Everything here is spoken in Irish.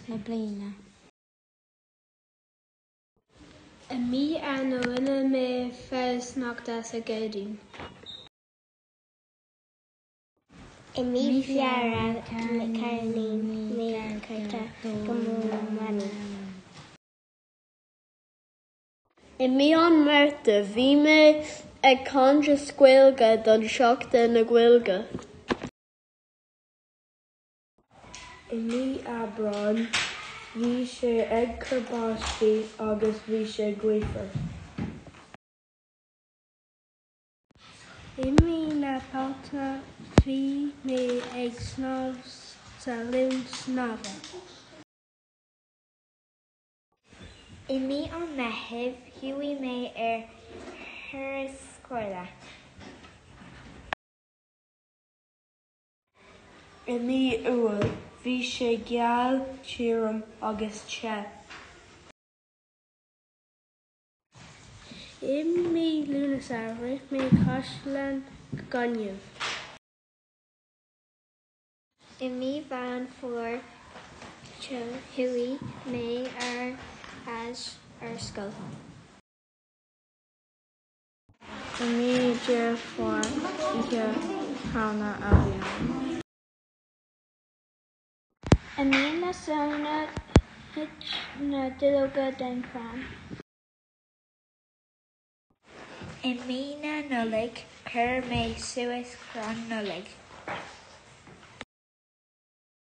na bliana. I mí Eanáir rinne mé fearadh sneachta sa ghairdín. I mí Feabhra cheannaigh mé cárta do mo mhamaí. I mí an Mhárta bhí mé ag caint as Gaeilge don Seachtain na Gaeilge. I mí Aibreáin, bhí sé ag cur báistí agus bhí sé gaofar. I mí na Bealtaine bhí mé ag snámh sa linn snámha. I mí an Mheithimh chuaigh mé ar thuras scoile. I mí Iúil bhí sé geal, tirim agus te. I mí Lúnasa rinne mé caisleán gainimh. I mí Mheán Fómhair chuaigh mé ar ais ar scoil. I mí Deireadh Fómhair, Oíche Shamhna a bhí ann. I mí na Samhna thit na duilleoga den chrann. I mí na Nollag chuir mé suas crann Nollag.